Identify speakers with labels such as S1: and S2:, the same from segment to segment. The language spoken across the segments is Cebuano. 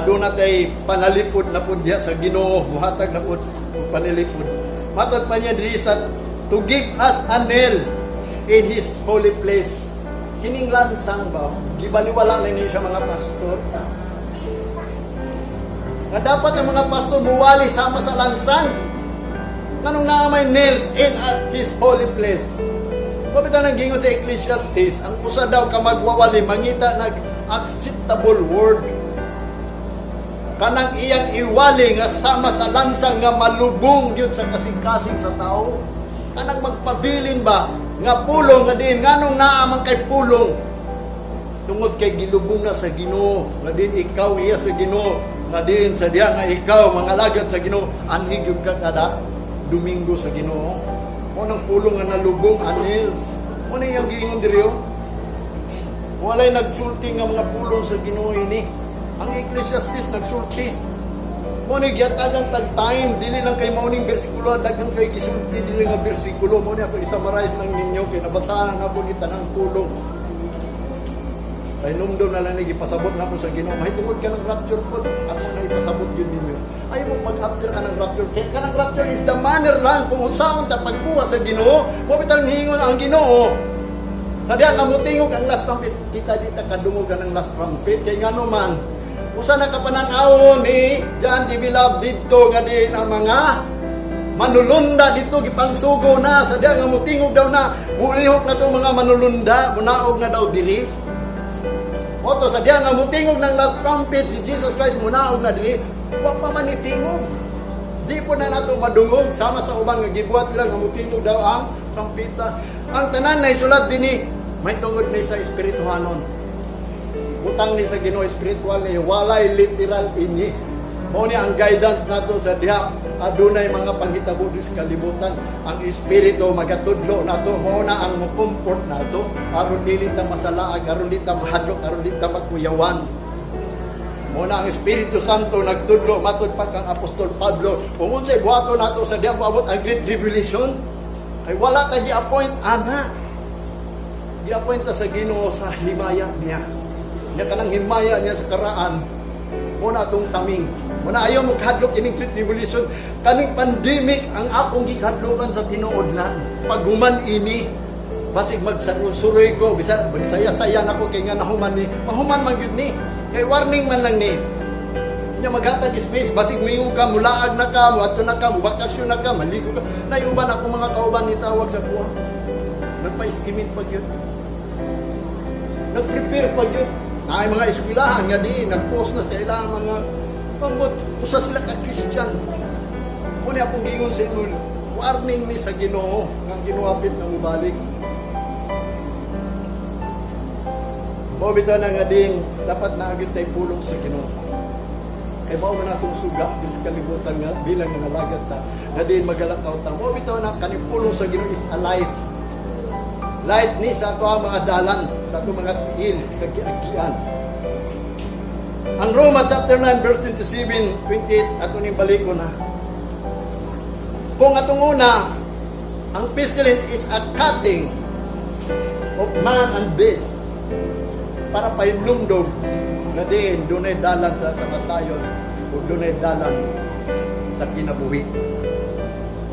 S1: Aduna tay panalipod na pud diha sa Ginoo, muhatag na pud og panalipod. Matod pa niya diri sa to give us a nail in His holy place. Kining lansang ba, gibaliwala na niya siya, mga pastor. Nga dapat ang mga pastor muwali sama sa lansang. Nganong naa may nails in at His holy place? Mao bitaw nang gingon sa Ecclesiastes, ang usa daw ka magwawali mangita nag acceptable word. Kanang iyang iwali nga sama sa lansang nga malubong gyud sa kasing-kasing sa tao. Kanang magpabilin ba nga pulong nga diin, nganong naa man kay pulong? Tungod kay gilubong na sa Ginoo nga diin ikaw iya sa Ginoo, nga diin sa diha nga ikaw mga lagad sa Ginoo, anhi gyud ka kada Domingo sa Ginoo. Mao nang pulong nga nalubong, a nail. Mao na iyang giingon diri oh. Walay nagsulti nga mga pulong sa Ginoo ini. Ang Ecclesiastes nagsulti. Mao ni gihatagan tag time, dili lang kay mao ning bersikulo, daghan kay gisulti dili nga bersikulo. Mao ni ako i-summarize lang ninyo kay nabasahan na po ni tanang pulong. Kay numdum na lang ni gipasabot na ako sa Ginoo. Mahitungod ka ng rapture pod, ako na ipasabot yun ninyo. Ayaw mo pag after ka ng rapture. Kaya kanang rapture is the manner lang kung unsaon ta pagkuha sa Ginoo. Mao bitang hingon ang Ginoo. Kaya nga mutingog ang last trumpet, kita di ta kadungog ng last trumpet. Kay ngano man, usa na ka pananawon ni John the Beloved didto nga diin ang mga manulunda dito gipangsugo na sa diha nga mutingog daw na, mulihok na tong mga manulunda, munaog na daw diri. Oto sa diha nga mutingog ng last trumpet si Jesus Christ, munaog na diri, wa pa man itingog. Di po na nato madungog sama sa uban nga gibuhat nila nga mutingog daw ang trumpeta. Ang tanan na isulat dinhi may tungod ni sa espirituhanon. Butang ni sa Ginoo, spiritual ni, walay literal ini. Mao ni ang guidance nato sa diha adunay mga panghitabo di sa kalibutan. Ang Espiritu magatudlo nato, mao na ang mo-comfort nato aron dili ta masalaag, aron di ta mahadlok, aron di ta magkuyawan. Mao na ang Espiritu Santo nagtudlo matud pa kang Apostol Pablo kung unsay buhaton nato sa diha moabot ang Great Tribulation. Kay wala ta gi-appoint ana. Gi-appoint ta sa Ginoo sa himaya niya. Nya kanang himaya niya sa karaan mo na atong taming. Mo na ayaw mo kahadlok ining Great Tribulation. Kaning pandemic ang akong gikahadlokan sa tinuod lang. Paghuman ini, basig magsuroy ko, bisan magsaya-saya nako kay nga nahuman ni. Mahuman man gyud ni. Kay warning man lang ni. Nya maghatag space, basig moingon ka, mulaag na ka, muadto na ka, mubakasyon na ka, maligo ka. Nayuban ako mga kauban ni tawag sa kuha. Nagpa-estimate pa gyud. Nag-prepare pa gyud. Ay mga eskwelahan nga di nag-post na sa ilang mga pambot, usa sila ka Christian. Muna akong giingon sa inyo, warning ni sa Ginoo nga ang Ginoo hapit na mubalik. Mao bitaw na nga din dapat na agad tay pulong sa Ginoo. Kay mao man atong suga din sa kalibutan nga bilang nga nalagat ta nga din magalakaw ta. Mao bitaw na kaning pulong sa Ginoo is a light. Light ni sa ato ang mga dalan, sa ato mga tiil, kag giagian. Ang Roma chapter 9 verse 27, 28, ato ning baliko na. Kung atong una, ang pestilence is a cutting of man and beast para pahinumdog na diin dunay dalan sa kamatayon o dunay dalan sa kinabuhi.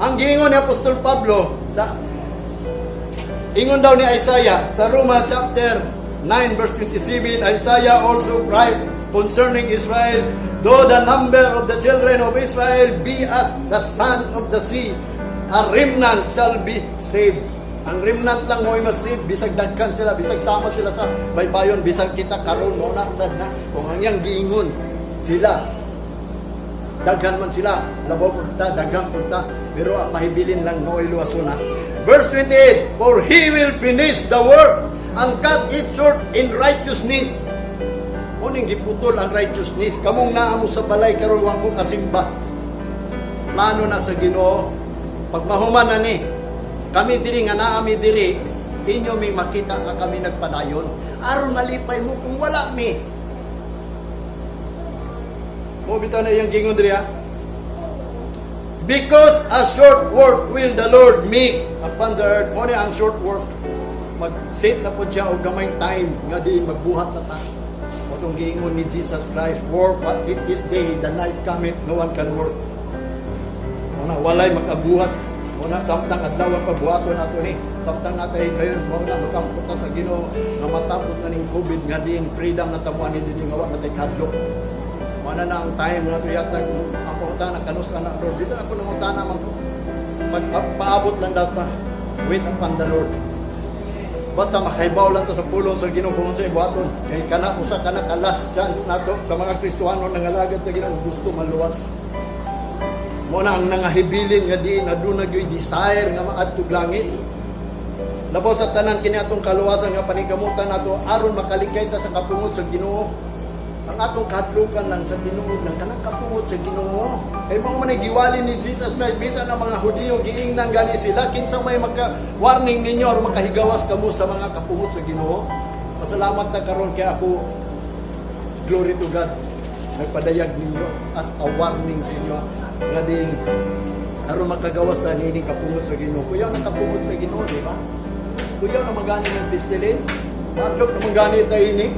S1: Ang giingon ni Apostol Pablo sa ingon daw ni Isaiah sa Roma chapter 9 verse 27, Isaiah also write concerning Israel, "Though the number of the children of Israel be as the sand of the sea, a remnant shall be saved." Ang remnant lang mo'y masave, bisag daghan sila, bisag sama sila sa baybayon, bisag kita karon mo na sad na kung ang iyang giingon sila, daghan man sila, labaw punta, daghan punta, pero ang mahibilin lang mo'y luwason na. Verse 28, "For He will finish the work and cut it short in righteousness." Uning giputol ang righteousness. Kamong naa mo sa balay karon, wa mo kasimba. Plano na sa Ginoo. Pag mahuman na ni, kami diri nga naami diri, inyo mi makita nga kami nagpadayon. Aron malipay mo kung wala mi. Mo bitaw na iyang gingon diri ha. "Because a short work will the Lord make upon the earth." Mo ni ang short work. Mag-set na po siya og gamayng time nga diin magbuhat na ta. Mao tong giingon ni Jesus Christ, "Work while it is day, the night cometh, no one can work." Mao na, walay makabuhat. Mao na, samtang adlaw pa, buhaton nato ni. Samtang natay kayon, mao na, magampo ta sa Ginoo nga matapos na ning COVID nga diin freedom na tamuan ni dinhi nga wa na tay kadlok. Mao na na ang time nga to yatag ang pangutana kanus na, Lord. Bisan ako nangutana man ko. Pag paabot lang daw ta. Wait upon the Lord. Basta makaibaw lang ta sa pulong sa Ginoo kung unsay buhaton. Kay kana usa kana ka last chance nato sa mga Kristohano nangalagad sa Ginoo, gusto maluwas. Mao na ang nangahibilin nga diin aduna gyoy desire nga maadtog langit. Labaw sa tanan, kini atong kaluwasan nga paningkamutan nato aron makalikay ta sa kapungot sa Ginoo. Ang atong kahadlukan lang sa tinuod lang kanang kapungot sa Ginoo. Kay mao man ay giwali ni Jesus Christ. Bisan ang mga Hudiyo, giingnan gani sila, "Kinsa may maka warning ninyo aron makahigawas kamo sa mga kapungot sa Ginoo?" Pasalamat ta karon kay ako, glory to God, nagpadayag ninyo as a warning sa inyo nga din aron makagawas ta niining kapungot sa Ginoo. Kuyaw na kapungot sa Ginoo, di ba? Kuyaw na magani ng pestilence. Madlok na magani tayo ini.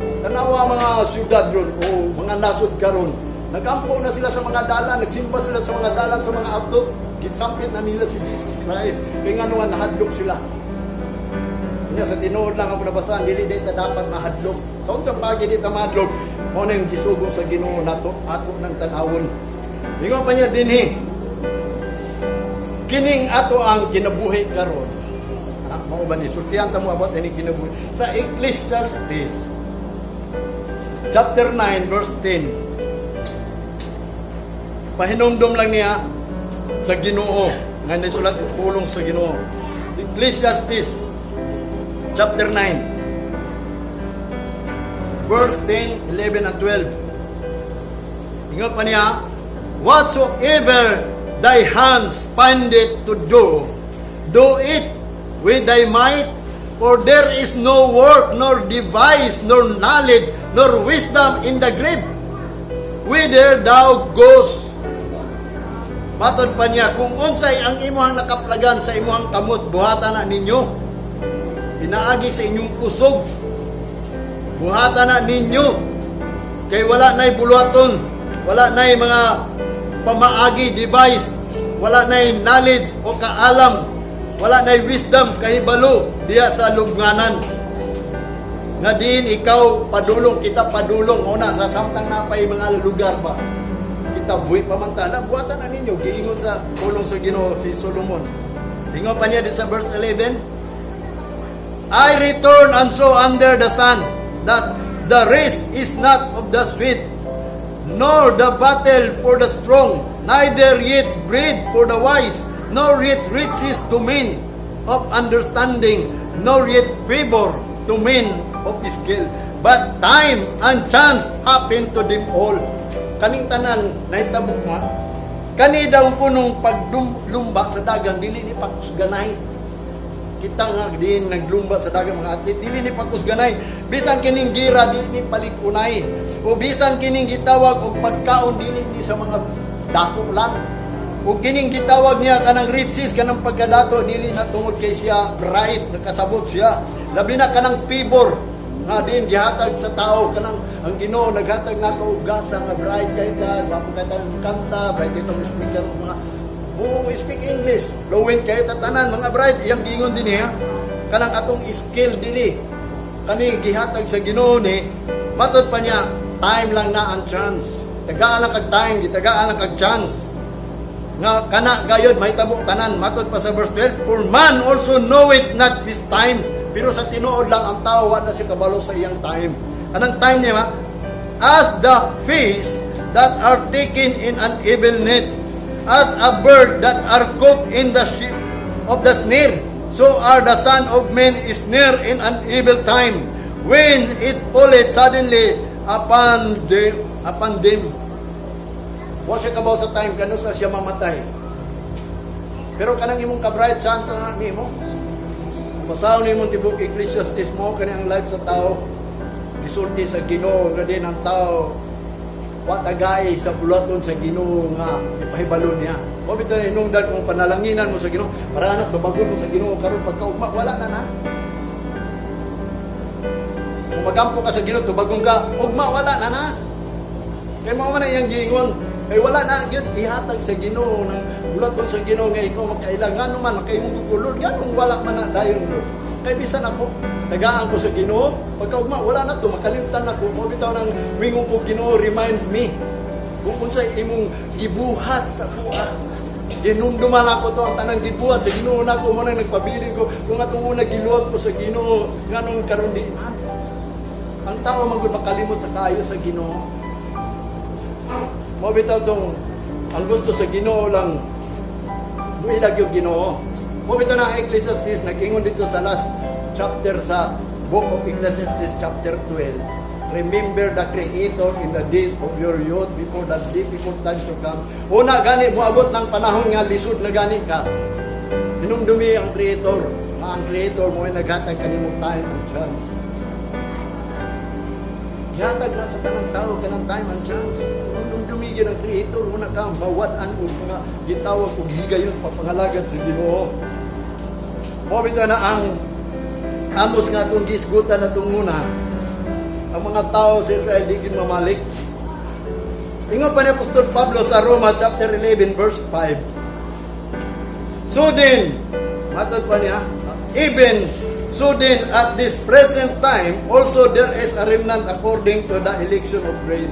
S1: Tanawa mga syudad ron o mga nasod karon. Nagampo na sila sa mga dalan, nagsimba sila sa mga dalan, sa mga abdo. Gisampit na nila si Jesus Christ. Kaya nga naman nahadlok sila. Kanya sa tinuod lang ako nabasahan, dili di ta dapat mahadlok. Sa unsang pagi di ta mahadlok, mao na yung gisugo sa Ginoo nato, ato ng tan-awon. Ingon pa niya dinhi, kining ato ang kinabuhi karon. Ah, mao ba ni sultihan ta mo about ini kinabuhi sa Ecclesiastes chapter 9 verse 10. Pahinumdom lang niya sa Ginoo nga nisulat ang pulong sa Ginoo. Ecclesiastes chapter 9 verse 10, 11 and 12. Ingon pa niya, "Whatsoever thy hands find it to do, do it with thy might, for there is no work, nor device, nor knowledge, nor wisdom in the grave, whither thou goest." Matod pa niya, kung unsay ang imuhang nakaplagan sa imuhang kamot, buhatan na ninyo. Pinaagi sa inyong kusog, buhatan na ninyo. Kay wala na'y buluhaton, wala na'y mga pamaagi, device, wala na'y knowledge o kaalam, wala na'y wisdom, kahibalo, diya sa lubnganan. Nga diin ikaw padulong, kita padulong, una sa samtang napay mga lugar ba. Kita buhi pa man ta, na buhatan na ninyo, giingon sa pulong sa Ginoo si Solomon. Ingon pa niya din sa verse 11, "I return and saw under the sun that the race is not of the swift, nor the battle for the strong, neither yet bread for the wise, nor yet riches to men of understanding, nor yet favor to men of skill. But time and chance happen to them all." Kaning tanan nahitabo nga, kani daw kunong paglumba sa dagan dili ni pakusganay. Kita nga din naglumba sa dagan, mga athlete, dili ni pakusganay. Bisan kining gira, dili ni palikunay. O bisan kining gitawag og pagkaon, dili ni sa mga dako lang. O kining gitawag niya kanang riches, kanang pagkadato, dili na tungod kay siya bright, nakasabot siya. Labi na kanang favor nga din gihatag sa tao, kanang ang Ginoo naghatag nato og gasa nga bright kay ka, gwapo kay tanang kanta, bright itong speaker, mga oh, speak English, fluent kay tatanan, mga bright, iyang giingon din niya. Kanang atong skill, dili. Kani gihatag sa Ginoo ni, matod pa niya, time lang na ang chance. Tagaan lang kag time, gitagaan lang kag chance. Nga kana gayod mahitabo tanan. Matod pa sa verse 12, "For man also knoweth not his time." Pero sa tinuod lang, ang tao wa na siya kabalo sa iyang time. Anong time niya ma? "As the fish that are taken in an evil net, as a bird that are caught in the ship of the snare, so are the son of men is near in an evil time, when it falleth suddenly upon them." Wa siya kabaw sa time kano sa siya mamatay. Pero kanang imong ka-bright, chance na nimo. Basahon nimo tibok Ecclesiastes mo kani ang life sa tao. Gisulti sa Ginoo nga din ang tao wa tagay sa buluhaton sa Ginoo nga ipahibalo niya. Mao bitaw hinungdan kung panalanginan mo sa Ginoo para anak babagon mo sa Ginoo karon, pagkaugma wala na na. Kung magampo ka sa Ginoo, tubagon ka, ugma wala na na. Kay mao man na iyang giingon. Kay wala na gyud ihatag sa Ginoo nang bulat sa Ginoo nga ikaw magkailangan ngano man kay imong gugulod, nganong wala man na dayon, Lord? Kay bisan ako, tagaan ko sa Ginoo, pagkaugma wala na to, makalimtan ako. Mao bitaw nang mingon ko, "Ginoo, remind me kung unsay imong gibuhat sa akoa." Ginumduman ako to ang tanang gibuhat sa Ginoo nako. Mo nang nagpabilin ko kung atong una giluwag ko sa Ginoo, nganong karon di man. Ang tao man gud makalimot sa kaayo sa Ginoo. Mao bitaw tong ang gusto sa Ginoo lang muilag yung Ginoo. Mao bitaw na ang Ecclesiastes nag-ingon dito sa last chapter sa book of Ecclesiastes, chapter 12. "Remember the Creator in the days of your youth, before the difficult times to come." Una gani moabot ng panahon nga lisod na gani ka. Hinumdumi ang Creator. Nga ang Creator mo ay naghatag kanimo time and chance. Gihatag na sa tanang tao kanang time and chance. Hinumdumi gyud ang Creator una ka mawad-an og mga gitawag og higayon sa papangalagad sa Ginoo. Mao bitaw na ang Amos nga atong gisgutan na una, ang mga tao sa Israel di gyud mamalik. Ingon pa ni Apostol Pablo sa Roma chapter 11 verse 5. So then, matod pa niya, "Even so then, at this present time, also there is a remnant according to the election of grace."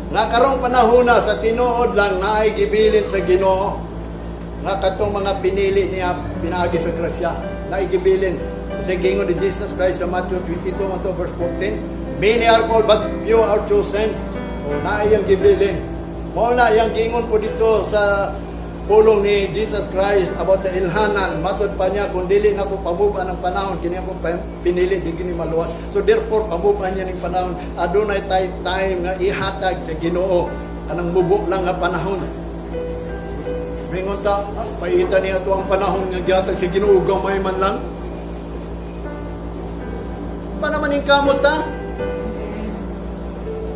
S1: Nga karong panahon na, sa tinuod lang naay gibilin sa Ginoo. Nga katong mga pinili niya pinaagi sa grasya, naay gibilin. Sa gingon ni Jesus Christ sa Matthew 22 unto verse 14, "Many are called, but few are chosen." O naay ang gibilin. Mao na iyang gingon po dito sa pulong ni Jesus Christ about sa ilhanan. Matod pa niya, kung dili na ko pamuban ang panahon, kini akong pinili, di gini maluwas. So therefore, pamuban niya ning panahon. Adunay tay time nga ihatag sa Ginoo. Kanang mubo lang nga panahon. Mingon ta, "Ah, paita niya to ang panahon nga gihatag sa Ginoo, gamay man lang." Pa naman yung kamot ta?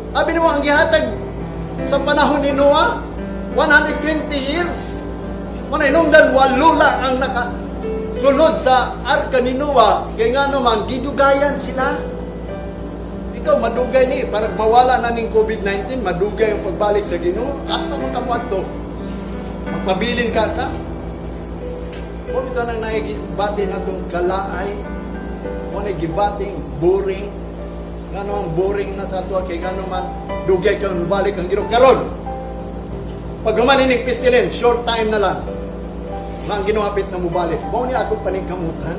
S1: Abi nimo ang gihatag sa panahon ni Noah, 120 years. Mana hinungdan walo lang ang nakasulod sa arka ni Noah, kay nga naman gidugayan sila. Ikaw madugay ni para mawala na ning COVID-19, madugay ang pagbalik sa Ginoo. Asa man ka moadto? Magpabilin ka ka. Mo bitaw nang naigibati natong kalaay. Mo na gibating boring. Ngano ang boring na sa ato? Kay ngano man dugay kang balik ang Ginoo karon. Pag human ining pestilence, short time na lang. Nga ang Ginoo hapit na mubalik. Mao ni ako paningkamutan.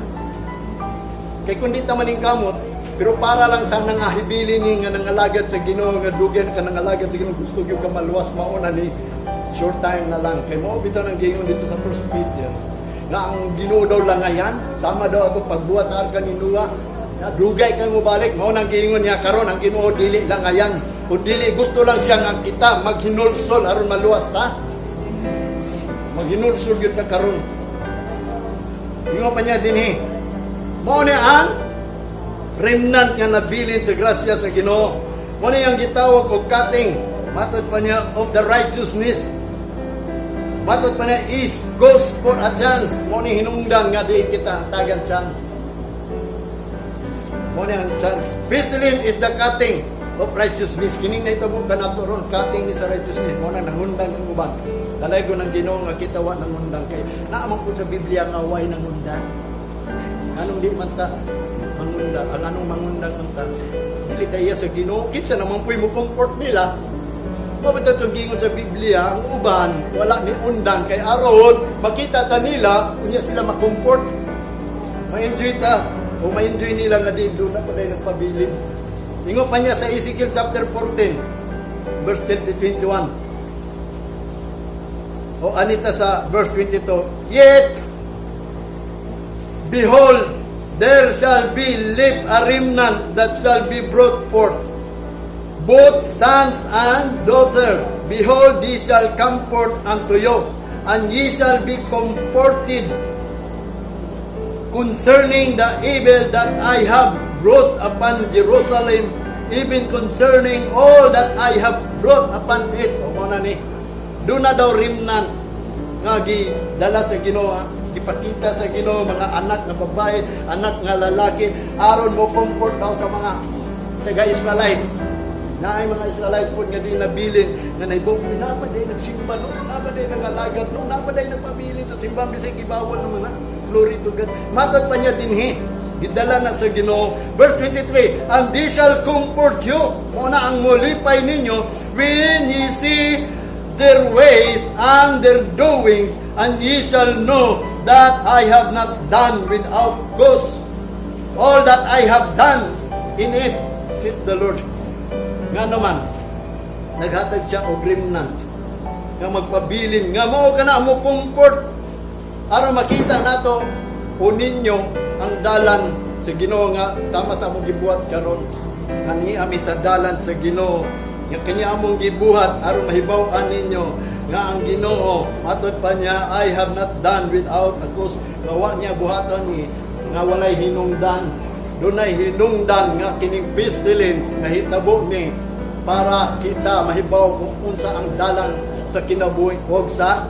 S1: Kay kung di ta maningkamot, pero para lang sa nangahibili ni nga nangalagad sa Ginoo, nga dugay ka nangalagad sa Ginoo, gusto gyud ka maluwas, mao na ni short time na lang. Kay mao bitaw nang giingon dito sa First Peter, nga ang Ginoo daw langayan, sama daw atong pagbuhat sa arka ni Noah, nga dugay kang mobalik, mao nang giingon niya karon ang Ginoo dili langayan. Kung dili gusto lang siya nga kita maghinulsol aron maluwas ta. Maghinulsol gyud ka karon. Ingon pa niya dinhi. Mao ni ang remnant nga nabilin sa grasya sa Ginoo. Mao ni ang gitawag og cutting. Matod pa niya, of the righteousness. Matod pa niya, is goes for a chance. Mao ni hinungdan nga di kita tagan chance. Mao ni ang chance. Pestilence is the cutting of righteousness. Kining nahitabo kanato ron, cutting ni sa righteousness. Mao na nangundang ang uban. Dalay ko ng Ginoo nga kita wa nangundang, kay naa man po sa Biblia nga way nangundang. Anong di man ta mangundang? Ang anong mangundang man ta? Dili ta iya sa Ginoo. Kinsa naman po'y mo comfort nila? Mao ba itong gingon sa Biblia, ang uban, wala ni undang, kay aron makita ta nila, unya sila makomfort. Ma-enjoy ta, o ma-enjoy nila nga di doon na pa nagpabilin. Ingon pa niya sa Ezekiel chapter 14, verse 10 to 21. O anita sa verse 22, "Yet, behold, there shall be left a remnant that shall be brought forth, both sons and daughter. Behold, they shall come forth unto you, and ye shall be comforted concerning the evil that I have brought upon Jerusalem, even concerning all that I have brought upon it." O mao na ni. Doon na daw remnant nga gidala sa Ginoo, gipakita sa Ginoo, mga anak nga babae, anak nga lalaki, aron mo comfort daw sa mga taga Israelites. Naay mga Israelite po nga di nabilin nga naibong naa pa diay nagsimba no, naa pa diay nangalagad no, naa pa diay nagpabilin sa simbahan bisag gibawal naman na. Glory to God. Matod pa niya dinhi, gidala na sa Ginoo. Verse 23, "And this shall comfort you." Mao na ang mulipay ninyo when ye see their ways and their doings, and ye shall know that I have not done without cause all that I have done in it, saith the Lord. Nga naman, naghatag siya og remnant nga magpabilin, nga mao kana mo comfort aron makita nato o ninyo ang dalan sa Ginoo nga sama sa among gibuhat karon. Ani ami sa dalan sa Ginoo nga kini among gibuhat aron mahibaw-an ninyo nga ang Ginoo, matod pa niya, "I have not done without a cause," nga wa niya buhaton ni nga walay hinungdan. Dunay hinungdan nga kining pestilence nahitabo ni para kita mahibaw kung unsa ang dalan sa kinabuhi o sa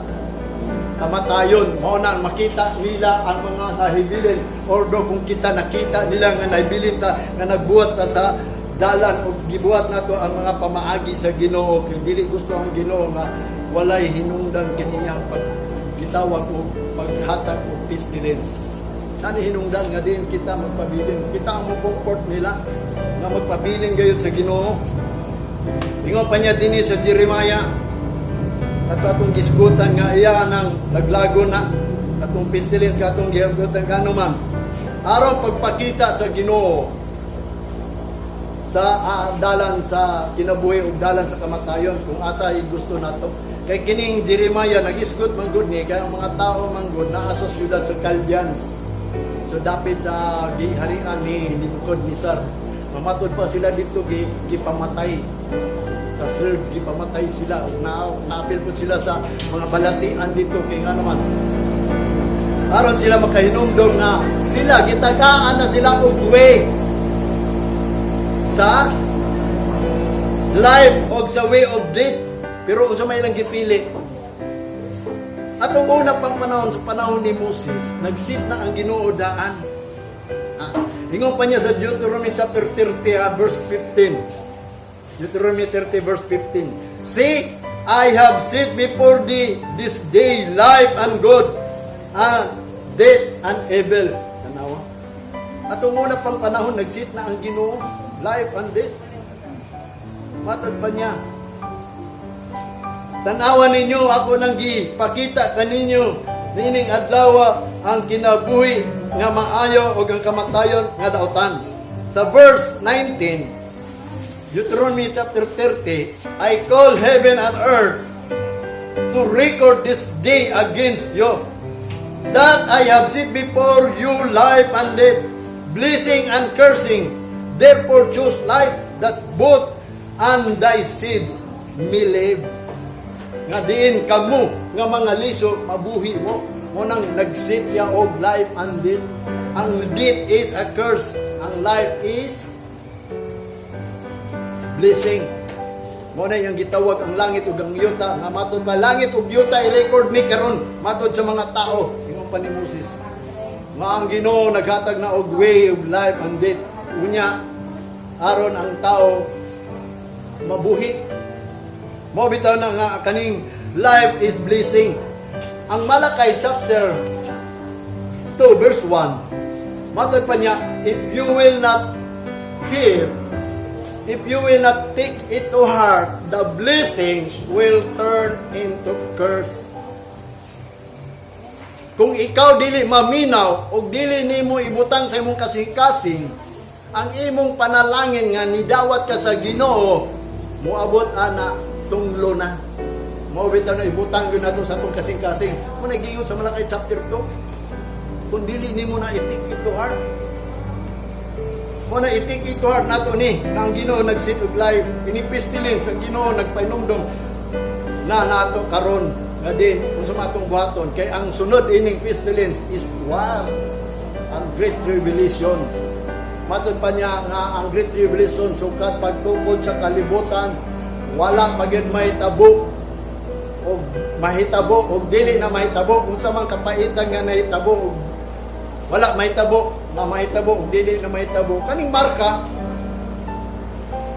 S1: kamatayon. Mao na ang makita nila ang mga nahibilin. Ordo kung kita nakita nila nga nahibilin ta, nga nagbuhat ta sa dalan o gibuhat nato ang mga pamaagi sa Ginoo, kay dili gusto ang Ginoo nga walay hinungdan kiniyang pag gitawag o paghatag og pestilence. Nani hinungdan nga din kita magpabilin. Kita ang mo comfort nila nga magpabilin gayud sa Ginoo. Ingon pa niya dinhi sa Jeremiah, ato atong gisgutan nga iya nang laglago na atong pestilence katong gihagutan kano man aron pagpakita sa Ginoo sa dalan sa kinabuhi ug dalan sa kamatayon kung asa gusto nato. Kay kining Jeremiah nagisgot man gud ni kay ang mga tao man gud naa sa siyudad sa Chaldeans, so dapit sa giharian ni Nebuchadnezzar. Mamatod pa sila dito, gipamatay sa surge, gipamatay sila ug na naapil pud sila sa mga balatian dito. Kay nga naman, aron sila makahinumdom nga sila gitagaan na sila og way sa life o sa way of death, pero unsa may ilang gipili. Atong una pang panahon, sa panahon ni Moses, nag-set na ang Ginoo daan. Ingon pa niya sa Deuteronomy chapter 30, verse 15. Deuteronomy 30 verse 15. "See, I have set before thee this day life and good, and death and evil." Tanawa. Atong una pang panahon, nag-set na ang Ginoo, life and death. Matod pa niya, "Tanawa ninyo, ako nang gipakita kaninyo niining adlaw ang kinabuhi nga maayo ug ang kamatayon nga dautan." Sa verse 19, Deuteronomy chapter 30, "I call heaven and earth to record this day against you, that I have set before you life and death, blessing and cursing. Therefore choose life, that both and thy seed may live." Nga diin kamo nga mga liso mabuhi mo. Mo nang nag-set siya og life and death. Ang death is a curse. Ang life is blessing. Mo na yung gitawag ang langit ug ang yuta nga matod pa langit ug yuta i-record ni karon matod sa mga tao, ingon pa ni Moses. Nga ang Ginoo naghatag na og way of life and death. Unya aron ang tao mabuhi. Mo bitaw na nga kaning life is blessing. Ang Malakay chapter 2 verse 1. Matod pa niya, "If you will not hear, if you will not take it to heart, the blessing will turn into curse." Kung ikaw dili maminaw o dili nimo ibutang sa imong kasing-kasing, ang imong panalangin nga nidawat ka sa Ginoo, moabot ana tunglo na. Mao bitaw na ibutang gyud nato sa atong kasing-kasing. Mo nagingon sa Malakay chapter 2. Kung dili nimo na i-take it to heart, mo na i-take it to heart nato ni nga ang Ginoo nag-set og life, ini pestilence ang Ginoo nagpainumdom na nato karon nga din kung sa atong buhaton, kay ang sunod ining pestilence is war, ang Great Tribulation. Matod pa niya nga ang Great Tribulation sukat pagtukod sa kalibutan wala pa gyud mahitabo o mahitabo o dili na mahitabo, unsa man kapaitan nga nahitabo og wala mahitabo nga mahitabo og dili na mahitabo kaning marka.